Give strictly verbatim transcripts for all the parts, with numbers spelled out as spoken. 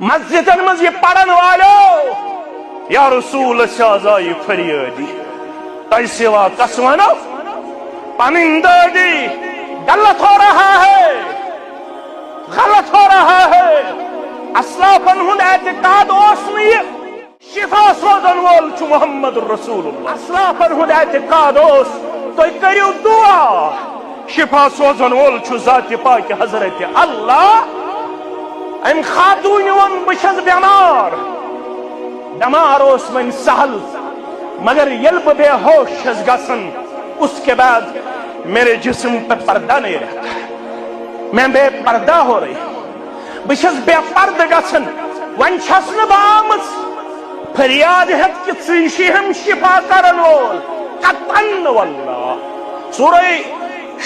مسجدن منٛز یہِ پرن والٮ۪و، یا رسول، أسۍ حظ آیہِ فریٲدی، تۄہہِ سوا کس ونو؟ پنٕنۍ دٲدی، غلط ہو رہا ہے، غلط ہو رہا ہے۔ اسلافن ہُنٛد اعتقاد اوس نہٕ یہِ۔ شفا سوزن وول چھُ محمد رسول اللہ۔ اسلافن ہُنٛد اعتقاد اوس، تُہۍ کٔرِو دعا، شفا سوزن وول چھُ ذات پاک حضرت اللہ۔ أمۍ خاتوٗنہِ ووٚن، بہٕ چھَس بٮ۪مار۔ بٮ۪مار اوس وۄنۍ سہل، مگر ییٚلہِ بہٕ بے ہوش چھَس گژھان، اس کے بعد میرے جسم پہ پردہ نہیں رہتا، میں بے پردہ ہو رہی ہوں۔ بہٕ چھَس بے پردٕ گژھان، وۄنۍ چھَس نہٕ بہٕ آمٕژ فریاد ہٮ۪تھ کہِ ژٕے چھِ ہم شفا کرن وول۔ قطعاً واللہ۔ سورہ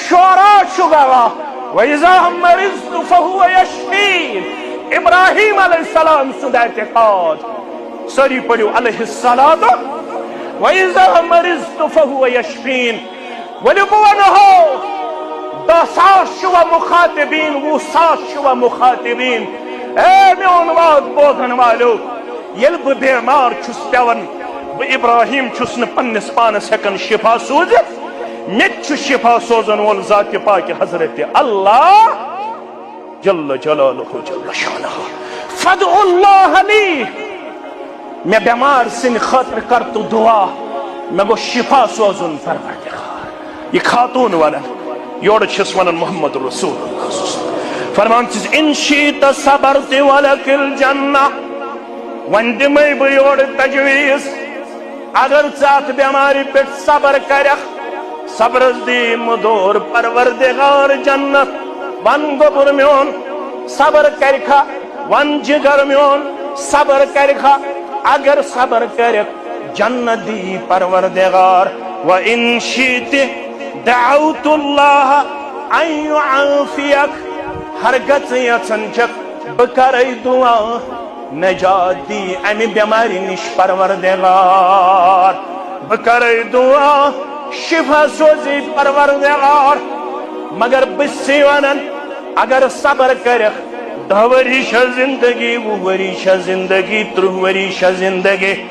شعراء چھُ گواه، وَإِذَا مَرِضْتُ فَهُوَ يَشْفِينِ۔ ابراہیم علیہ السلام سُنٛد اعتقاد۔ سٲری پٔرِو علیہ الصلوۃ۔ وَإِذَا مَرِضْتُ فَهُوَ يَشْفِينِ۔ ؤلِو بہٕ وَنہو، دَہ ساس چھِ وۄنۍ مُخاطبیٖن، وُہ ساس چھِ وۄنۍ مُخاطبیٖن۔ اے میون وعد بوزن والٮ۪و، ییٚلہِ بہٕ بٮ۪مار چھُس پٮ۪وان، بہٕ ابراہیم چھُس نہٕ پننِس پانس ہٮ۪کان شفا سوٗزِتھ، مےٚ تہِ چھُ شفا سوزن وول ذاتِ پاک حضرت اللہ جل جلالہ جل شانہ۔ فدعوا اللہ لی، مےٚ بٮ۪مار سٕنٛدِ خٲطرٕ کر تو دعا، مےٚ گوٚژھ شفا سوزُن پروردگار۔ یہِ خاتوٗن ونان، یورٕ چھِس ونان محمد رسول اللہ۔ فرمان چھِس، ان شئت صبرت ولک الجنہ۔ وۄنۍ دِمے بہٕ یورٕ تجویز، اگر ژٕ اتھ بٮ۪مارِ پٮ۪ٹھ صبر کرکھ، صبرس دی مدور پروردگار جنت۔ ون گوٚبُر میون، صبر کرکھا؟ ون جگر میون، صبر کرکھا؟ اگر صبر کرکھ، جنت دی پروردگار۔ وان شئت دعوت اللہ ان یعافیک۔ ہرگاہ ژٕ یژھان چھکھ، بہٕ کرے دعا، نجات دی امہِ بٮ۪مارِ نِش پروردگار۔ بہٕ کرے دعا، شفا سوزی پروردگار۔ مگر بہٕ چھُسے ونان، اگر صبر کرکھ، دَہ ؤری چھےٚ زندگی، وُہ ؤری چھےٚ زندگی، ترٕٛہ ؤری چھےٚ زندگی۔